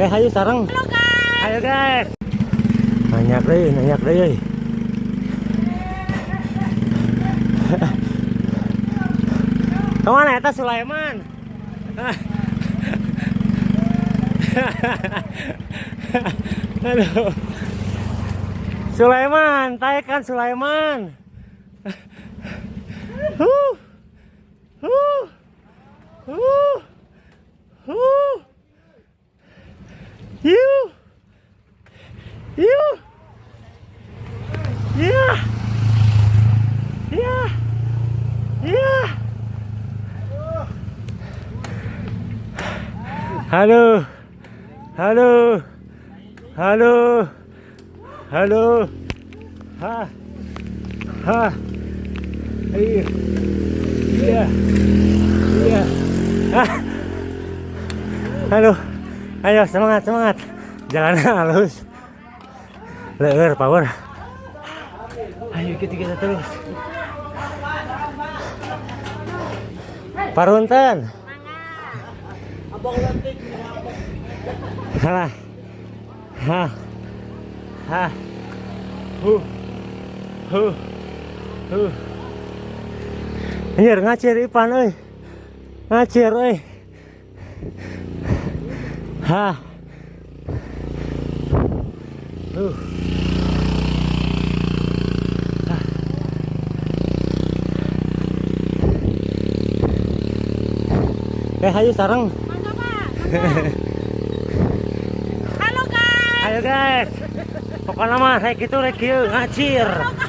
Eh, hayu sareng. Halo, guys. Ayo, guys. Nanjak deui, nanjak deui euy. Kemana eta Sulaiman? Aduh. Sulaiman, kan Sulaiman. Huh. Huh. Huh. Huh. Yuh. Yuh. Iya. Iya. Iya. Halo. Halo. Halo. Halo. Ha. Ha. Iya. Iya. Iya. Ah. Aduh. Ayo semangat, semangat. Jalan halus. Leur power. Ayo ikuti kita terus. Parunten. Halah. Ha. Ha. Huh. Huh. Huh. Anjir, ngacir Ipan euy. Ngacir euy. Ha. Huh. Eh, hayu sareng. Mangga, Pak. Mangga. Halo, guys. Ayo, guys. Pokoknya mah rek itu rek kieu ngacir. Halo,